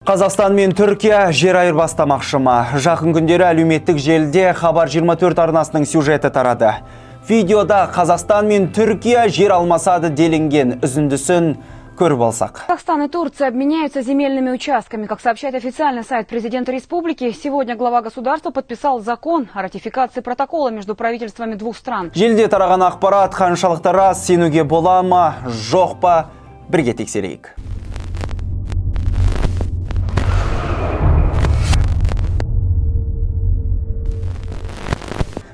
Қазақстан мен Түркия жер айырбастамақшы ма? Жақын күндері әлеуметтік желіде Хабар 24 арнасының сюжеті тарады. Видеода Қазақстан мен Түркия жер алмасады делінген үзіндісін көріп алсақ. Казахстан и Турция обменяются земельными участками. Как сообщает официальный сайт президента республики, сегодня глава государства подписал закон о ратификации протокола между правительствами двух стран. Желіде тараған ақпарат қаншалықты рас, сенуге бола ма, жоқ па, бірге тексерейік.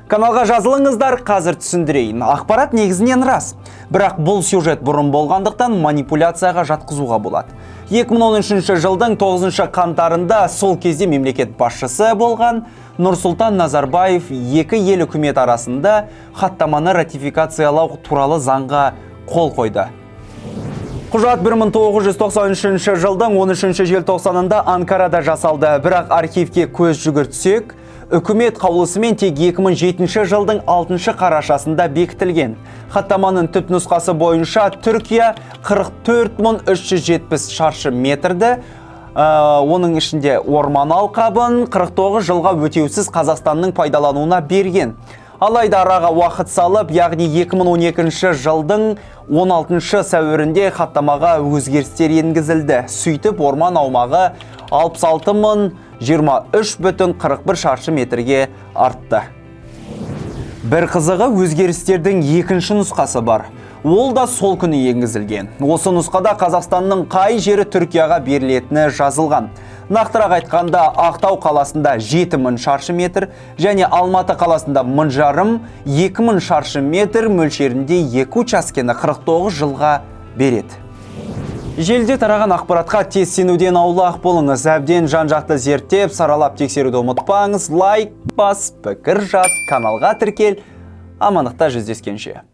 Каналға жазылыңыздар, қазір түсіндірейін. Ақпарат негізінен рас. Бірақ бұл сюжет бұрын болғандықтан манипуляцияға жатқызуға болады. 2013 жылдың 9 қаңтарында сол кезде мемлекет басшысы болған Нұрсұлтан Назарбаев екі ел үкімет арасында хаттаманы ратификациялау туралы заңға қол қойды. Құжат 1993 жылдың 13 желтоқсанында Анкарада жасалды. Бірақ архивке көз жүгіртсек, үкімет қаулысымен тек 2007 жылдың 6 қарашасында бекітілген. Хаттаманың түп нұсқасы бойынша Түркия 44 370 шаршы метрді, оның ішінде орман алқабын 49 жылға өтеусіз Қазақстанның пайдалануына берген. Алайда араға уақыт салып, яғни 2012 жылдың 16 сәуірінде хаттамаға өзгерістер енгізілді. Сөйтіп орман аумағы 66 023,41 шаршы метрге артты. Бір қызығы, өзгерістердің екінші нұсқасы бар. Ол да сол күні енгізілген. Осы нұсқада Қазақстанның қай жері Түркияға берілетіні жазылған. Нақтырақ айтқанда, Ақтау қаласында 7000 шаршы метр және Алматы қаласында 1500, 2000 шаршы метр мөлшерінде екі учаскені 49 жылға береді. Желіде тараған ақпаратқа тез сенуден аулақ болыңыз. Әбден жан-жақты зерттеп, саралап тексеруді ұмытпаңыз. Лайк бас, пікір жаз, каналға тіркел. Амандықта жүздескенше.